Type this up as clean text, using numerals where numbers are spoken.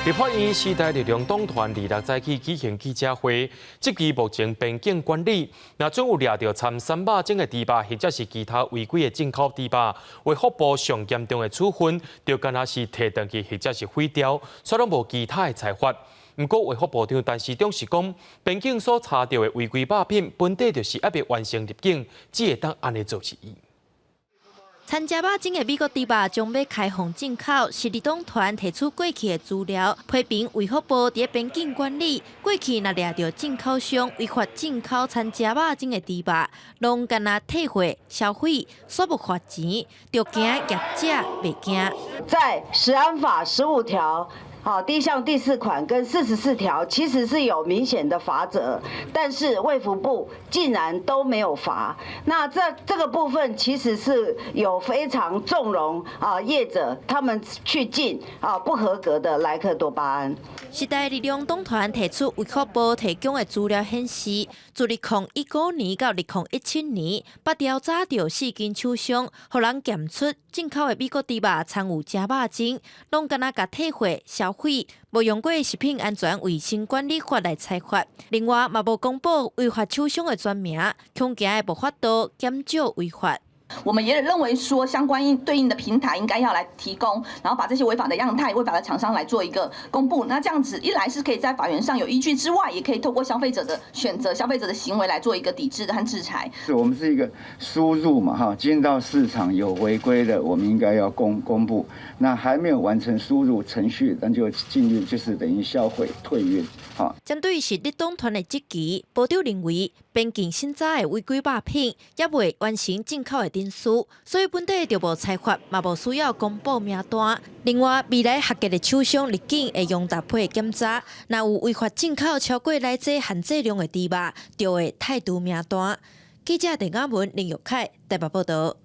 立法院時代力量黨團二六早起舉行記者會，質疑目前邊境管理，若準有掠著摻三肉精的豬肉，或者是其他違規的進口豬肉，衛福部上嚴重的處分，就干焦是提轉去或者是毀掉，煞攏無其他的裁罰。毋過衛福部長陳時中是講，邊境所查著的違規肉品，本底就是猶未完成入境，只會當按呢做是伊。摻食肉精的美國豬肉將欲開放進口，是立黨團提出過去的資料，批評衛福部佇邊境管理，過去若掠著進口商違法進口摻食肉精的豬肉，攏干焦退貨銷毀，煞無罰錢，就驚業者袂驚。在食安法15條，好，第一項第四款跟44條其實是有明顯的罰則，但是衛福部竟然都沒有罰。那這個部分其實是有非常縱容啊業者他們去進啊不合格的萊克多巴胺。時代力量黨團提出衛福部提供的資料顯示，自2019年到2017年，捌調查著四間廠商，予人檢出進口的美國豬肉摻有食肉精，攏干焦共退貨銷毀，無用過食品安全衛生管理法來裁罰。另外，嘛無公布違法廠商的全名，恐驚會無法度檢少違法。我們也認為說，相關應對應的平台應該要來提供，然後把這些違法的樣態、違法的廠商來做一個公布。那這樣子一來是可以在法源上有依據之外，也可以透過消費者的選擇、消費者的行為來做一個抵制和制裁。我們是一個輸入嘛，哈，進到市場有違規的，我們應該要公布。那還沒有完成輸入程序，那就進入就是等於銷毀退運。好，針對是立黨團的質疑，部長認為邊境審查的違規肉品猶未完成進口的程序，所以本底就無裁罰，嘛無需要公布名單。另外，未來合格的廠商入境會用搭配檢查，若有違法進口超過來劑限制量的豬肉，就會剔除名單。記者鄧亞文、林玉凱台北報道。